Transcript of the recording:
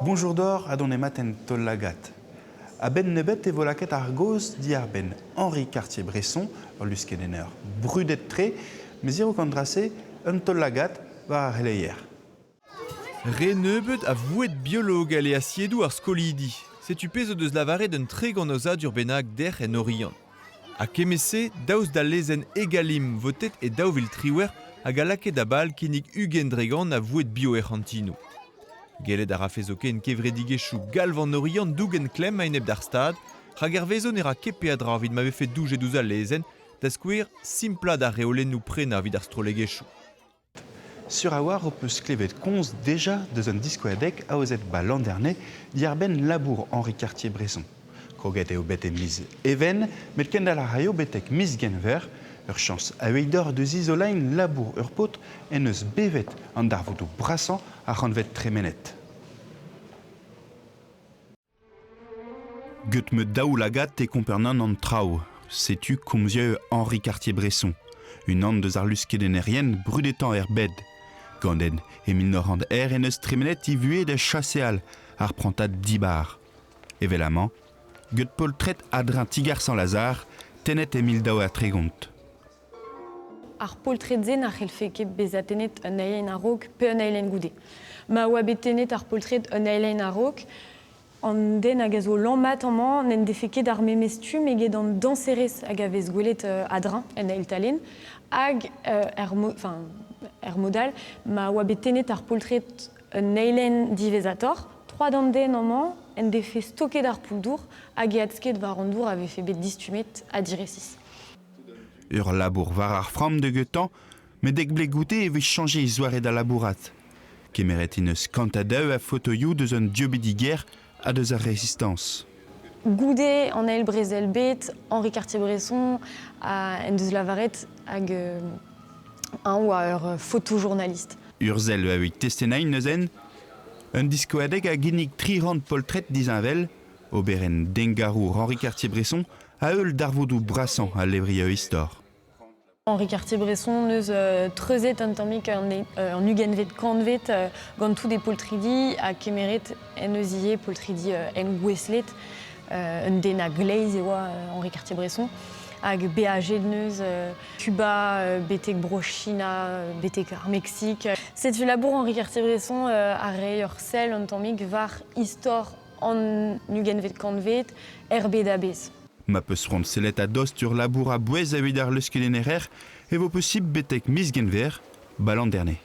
Bonjour d'or ha dont emañ en taol-lagad. A-benn nebeut e vo lakaet ar gaoz diàr-benn Henri Cartier-Bresson, ur luskedenner brudet-tre, met a-raok an dra-se, un taol-lagad war ar c'heleier. Re nebeut a voued biologel e asiedoù ar skolidi. Setu pezh o deus lavaret un 30 aozadur bennak dec'h en Oriant. Ha kement-se daoust d'al lezenn Egalim votet e 2018 hag a lakae da bal kinnig 20% a voued bio er c'hantinoù. Gellet a rafe zoken kevredigezhioù galv an Oriant dougen klemm a-enep d'ar Stad, rak hervezo ne ra ket peadra evit ma vefe doujet ouzh al lezenn, da skouer simplaat ar reolennoù prenañ evit ar strollegezhioù. Sur a-walc'h ho peus klevet komz deja deus un diskouezadeg aozet 'ba Landerne diàr-benn labour Henri Cartier-Bresson. Kroget eo bet e miz Even, met kendalc'h a raio betek miz Genver. Ur chañs aveit-doc'h da zizoleiñ labour ur paotr en deus bevet an darvoudoù brasañ ar c'hantved tremenet. Get ma daoulagad e komprenan an traoù. Setu komzioù Henri Cartier-Bresson, unan deus ar luskedennerien brudetañ er bed. Gant e 1900 en deus tremenet e vuhez da chaseal ar prantad dibar. Evel amañ, get poltred a-dreñv ti-gar Saint-Lazare, tennet e 1230. Ar poltred-se na c'hellfe ket bezañ tennet un eilenn a-raok pe un eilenn goude. Ma oa bet tennet ar poltred un eilenn a-raok, an den hag a zo lammat amañ n'en defe ket ar memes stumm eget an dañserez hag a vez gwelet a-dreñv en eil talenn. Hag er, enfin, er mod all, ma oa bet tennet ar poltred un eilenn diwezhatoc'h, troad an den amañ en defe stoket ar poull-dour hag e adsked war an dour a vefe bet distummet ha diresis. Ur labour war ar framm da gentañ, met dek vloaz goude e vez chañjet e zoare da labourat. Kemeret int eus kantad-daou a fotoioù deus un dieubidigezh ha deus ar Rezistañs. Goude an eil brezel bet, Henri Cartier-Bresson a, en deus lavaret hag eñ oa ur fotojournalist. Ur sell evit testennañ neuze, un diskoadeg a ginnig tri rann poltred disheñvel, oberenn dengarour Henri Cartier-Bresson a-heul darvoudoù brasañ al levrioù istor. Henri Cartier-Bresson neus treuzet un tammig an ugentvet kantved gant tout e poltridi ha kemeret en eus ivez poltridi engouestlet. Un den a-gleiz e oa Henri Cartier-Bresson hag beajet neus Cuba betek Bro-China, betek ar Meksik. Setu labour Henri Cartier-Bresson a rae ur sell un tammig war istor an ugentvet kantved er bed a-bezh. Ma peus c'hoant sellet a-dost ur labour a-bouez evit ar leuskelenner e vo posibl betek miz Genver, 'ba Landerne.